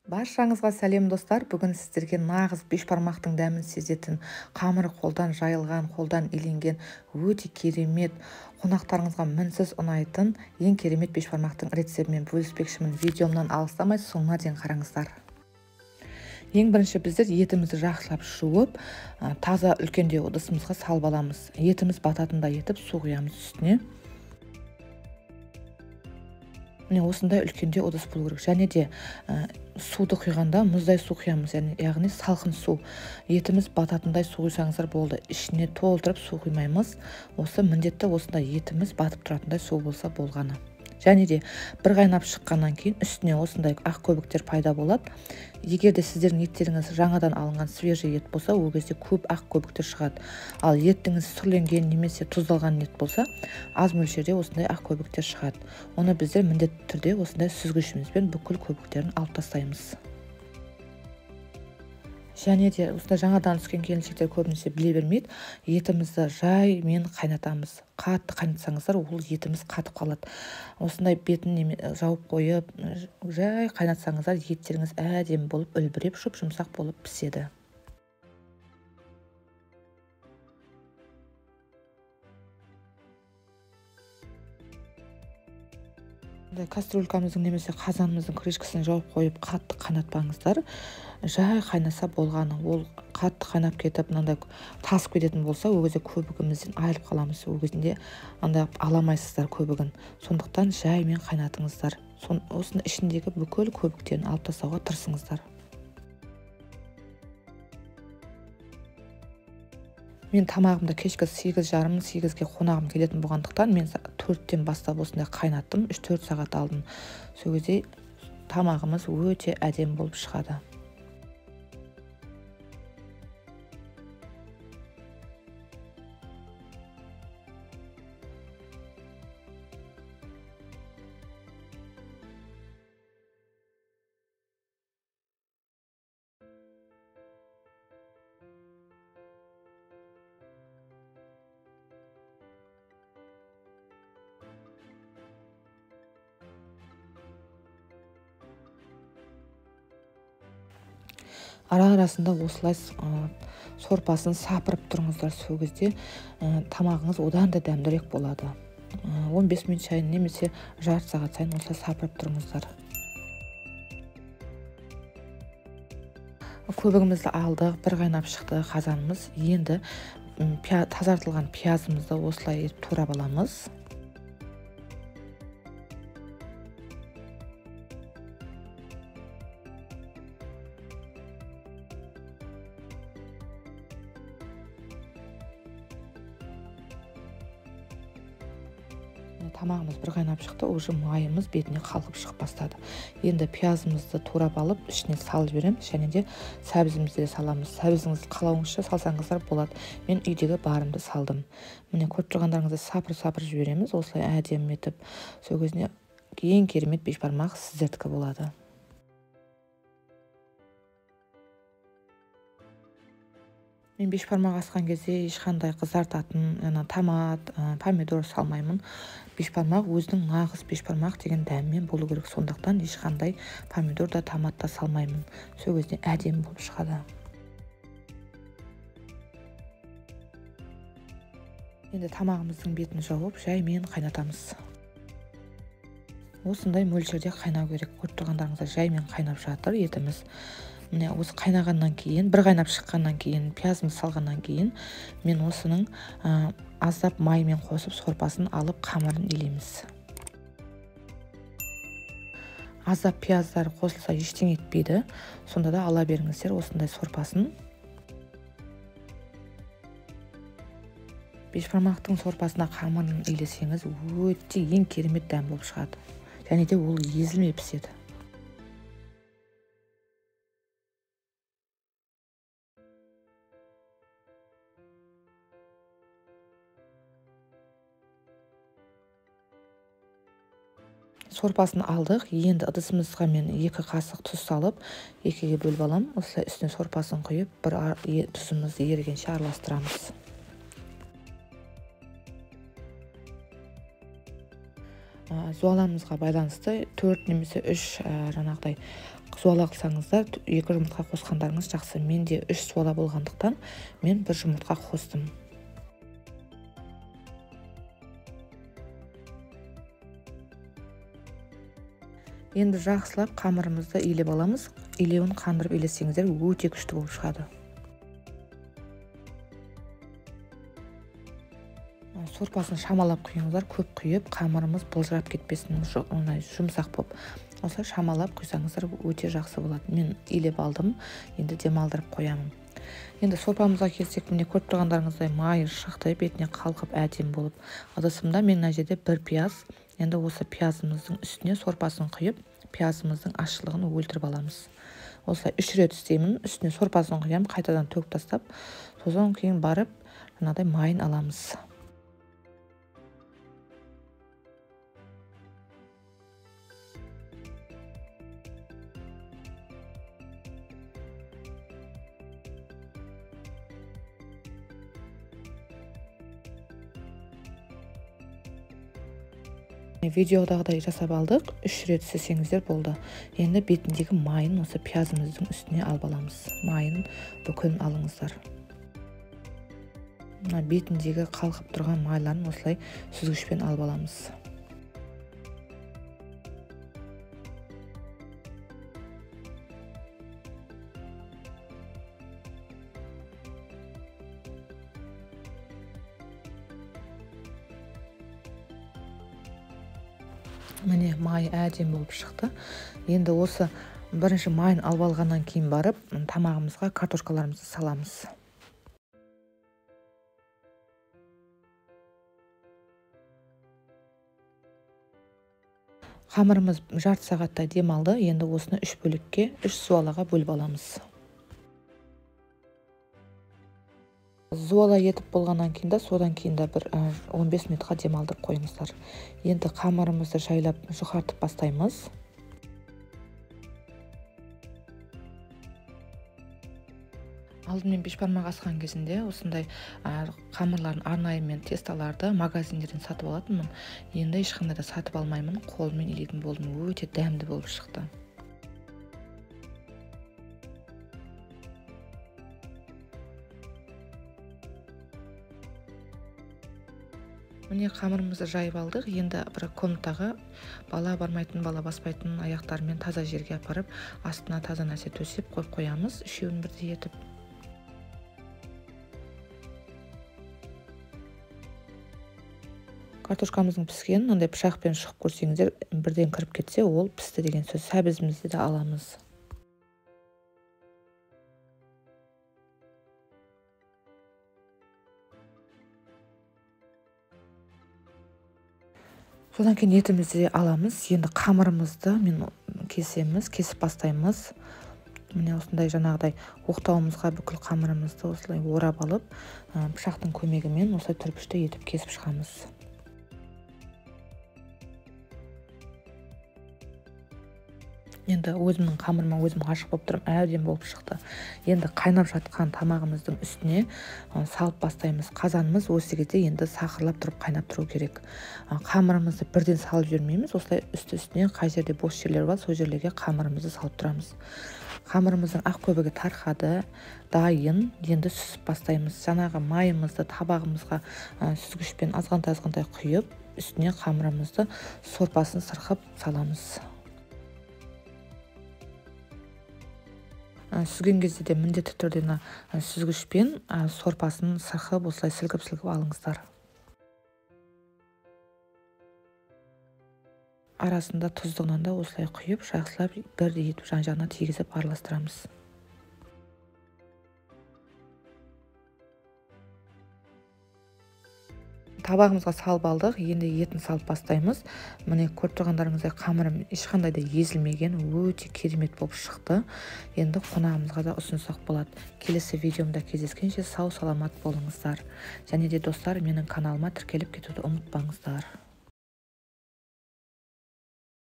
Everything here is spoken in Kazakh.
Баршаңызға сәлем достар. Бүгін сіздерге нағыз бешбармақтың дәмін сезетін, қамыры қолдан жайылған, қолдан иленген, өте керемет, қонақтарыңызға мінсіз ұнайтын ең керемет бешбармақтың рецептімен бөліспекшімін. Видеомнан алыстамай соңына дейін қараңыздар. Ең бірінші біздер етімізді жақсылап жуып, таза үлкендеу ыдысымызға салып аламыз. Етіміз бататындай етіп су құямыз үстіне. Міне осындай үлкендеу ыдыс болу керек. Және де суды құйғанда мұздай су құямыз, яғни салқын су. Етіміз бататындай су құйсаңыздар болды. Ішіне толтырып су құймаймыз. Осы міндетті осындай етіміз батып тұратындай су болса болғаны. Және де бір қайнап шыққаннан кейін үстіне осындай ақ көбіктер пайда болады. Егер де сіздердің еттеріңіз жаңадан алынған свежий ет болса, ол кезде көп ақ көбіктер шығады. Ал еттіңіз сүрленген немесе тұздалған ет болса, аз мөлшерде осындай ақ көбіктер шығады. Оны біздер міндетті түрде осындай сүзгішімізбен бүкіл көбіктерін алып тастаймыз. Және де осындай жаңадан түскен келіншектер көбінесе біле бермейді. Етімізді жаймен қайнатамыз. Қатты қайнатсаңыздар, ол етіміз қатып қалады. Осындай бетін жауып қойып, жай қайнатсаңыздар, еттеріңіз әдемі болып үлбіреп, жұп-жұмсақ болып піседі. Кастрюлькамыздың немесе қазанымыздың крышкасын жауып қойып қатты қайнатпаңыздар. Жай қайнаса болғаны. Ол қатты қайнап кетіп, мынандай тасып кететін болса, ол кезде көбігімізден айырылып қаламыз. Ол кезінде андай аламайсыздар көбігін. Сондықтан жаймен қайнатыңыздар. Осының ішіндегі бүкіл көбіктерін алып тастауға тырысыңыздар. Мен тамағымды кешкі 8:30, 8-ге қонағым келетін болғандықтан, мен 4-тен бастап осындай қайнаттым, 3-4 сағат алдым. Сол кезде тамағымыз өте әдемі болып шығады. Ара-арасында осылай сорпасын сапырып тұрыңыздар. Сол кезде тамағыңыз одан да дәмдірек болады. 15 минут сайын немесе жарты сағат сайын осылай сапырып тұрыңыздар. Көбігімізді алдық, бір қайнап шықты қазанымыз. Енді тазартылған пиязымызды осылай турап аламыз. Тамағымыз бір қайнап шықты, уже майымыз бетіне қалқып шығып бастады. Енді пиязымызды турап алып, ішіне салып жібереміз, және де сәбізімізді де саламыз. Сәбізіңізді қалауыңызша салсаңыздар болады. Мен үйдегі барымды салдым. Міне көріп тұрғандарыңыздай сапыр-сапыр жібереміз, осылай әдемі етіп. Сол кезінде ең керемет бешбармақ сіздердікі болады. Мен бешбармақ асқан кезде ешқандай қызартатын, томат, помидор салмаймын. Бешбармақ өзінің нағыз бешбармақ деген дәмімен болу керек. Сондықтан ешқандай помидор да, томат та салмаймын. Сол кезде әдемі болып шығады. Енді тамағымыздың бетін жауып, жаймен қайнатамыз. Осындай мөлшерде қайнау керек. Көріп тұрғандарыңыздай жаймен қайнап жатыр етіміз. Міне осы қайнағаннан кейін, бір қайнап шыққаннан кейін, пиязымыз салғаннан кейін, мен осының аздап маймен қосып сорпасын алып қамырын илейміз. Аздап пияздар қосылса ештеңе етпейді. Сонда да ала беріңіздер осындай сорпасын. Бешбармақтың сорпасына қамырын илесеңіз, өте ең керемет дәм болып шығады. Және де ол езілмей піседі. Сорпасын алдық. Енді ыдысымызға мен 2 қасық тұз салып, екіге бөліп аламын. Осылай үстіне сорпасын құйып, бір тұзымызды ерігенше араластырамыз. Зуаламызға байланысты 4 немесе 3 жаңағыдай зуала қылсаңыздар 2 жұмыртқа қосқандарыңыз жақсы. Менде 3 зуала болғандықтан мен 1 жұмыртқа қостым. Енді жақсылап қамырымызды илеп аламыз. Илеуін қандырып илесеңіздер өте күшті болып шығады. Сорпасын шамалап құйыңыздар, көп құйып қамырымыз былжырап кетпесін, жұмсақ болып. Осылай шамалап құйсаңыздар өте жақсы болады. Мен илеп алдым, енді демалдырып қоямын. Енді сорпамызға келсек, міне көріп тұрғандарыңыздай майы шықты, бетіне қалқып әдемі болып. Ыдысымда мен мына жерде 1 пияз. Енді осы пиязымыздың үстіне сорпасын құйып, пиязымыздың ащылығын өлтіріп аламыз. Осылай 3 рет істеймін, үстіне сорпасын құямын, қайтадан төгіп тастап, содан кейін барып мынадай майын аламыз. Видеодағыдай жасап алдық, 3 рет істесеңіздер болды. Енді бетіндегі майын осы пиязымыздың үстіне алып аламыз. Майын бүкілін алыңыздар. Мына бетіндегі қалқып тұрған майларын осылай сүзгішпен алып аламыз. Міне май әдемі болып шықты. Енді осы бірінші майын алып алғаннан кейін барып тамағымызға картошкаларымызды саламыз. Қамырымыз жарты сағатта демалды. Енді осыны 3 бөлікке, 3 зуалаға бөліп аламыз. Зуала етіп болғаннан кейін де, содан кейін де бір 15 минутқа демалдырып қойыңыздар. Енді қамырымызды жайлап жұқартып бастаймыз. Алдымен бешбармақ асқан кезінде осындай қамырларын арнайы мен тесталарды магазиндерден сатып алатынмын. Енді ешқандай да сатып алмаймын, қолмен илейтін болдым. Өте дәмді болып шықты. Міне қамырымызды жайып алдық. Енді бір комнатаға бала бармайтын, бала баспайтын аяқтарымен таза жерге апарып, астына таза нәрсе төсеп қойып қоямыз, үшеуін бірдей етіп. Картошкамыздың піскенін мынандай пышақпен шұқып көрсеңіздер, бірден кіріп кетсе, ол пісті деген сөз. Сәбізімізді де аламыз. Содан кейін етімізді де аламыз. Енді қамырымызды мен кесеміз, кесіп бастаймыз. Міне осындай жаңағыдай оқтауымызға бүкіл қамырымызды осылай орап алып, пышақтың көмегімен осылай түрпішті етіп кесіп шығамыз. Енді өзімнің қамырыма өзім ғашық болып тұрмын, әбден болып шықты. Енді қайнап жатқан тамағымыздың үстіне салып бастаймыз. Қазанымыз осы кезде енді сақырлап тұрып қайнап тұру керек. Қамырымызды бірден салып жібермейміз, осылай үсті-үстіне қай жерде бос жерлер бар, сол жерлерге қамырымызды салып тұрамыз. Қамырымыздың ақ көбігі тарқады, дайын. Енді сүзіп бастаймыз. Жаңағы майымызды табағымызға сүзгішпен азғантай-азғантай құйып, үстіне қамырымызды сорпасын сырқып саламыз. Сүзген кезде де міндетті түрде мына сүзгішпен сорпасын сырқып, осылай сілкіп-сілкіп алыңыздар. Арасында тұздығынан да осылай құйып, жақсылап бірдей етіп жан-жағына тигізіп араластырамыз. Табағымызға салып алдық, енді етін салып бастаймыз. Міне көріп тұрғандарыңыздай қамырым ешқандай да езілмеген, өте керемет болып шықты. Енді қонағымызға да ұсынсақ болады. Келесі видеомда кездескенше сау саламат болыңыздар. Және де достар, менің каналыма тіркеліп кетуді ұмытпаңыздар.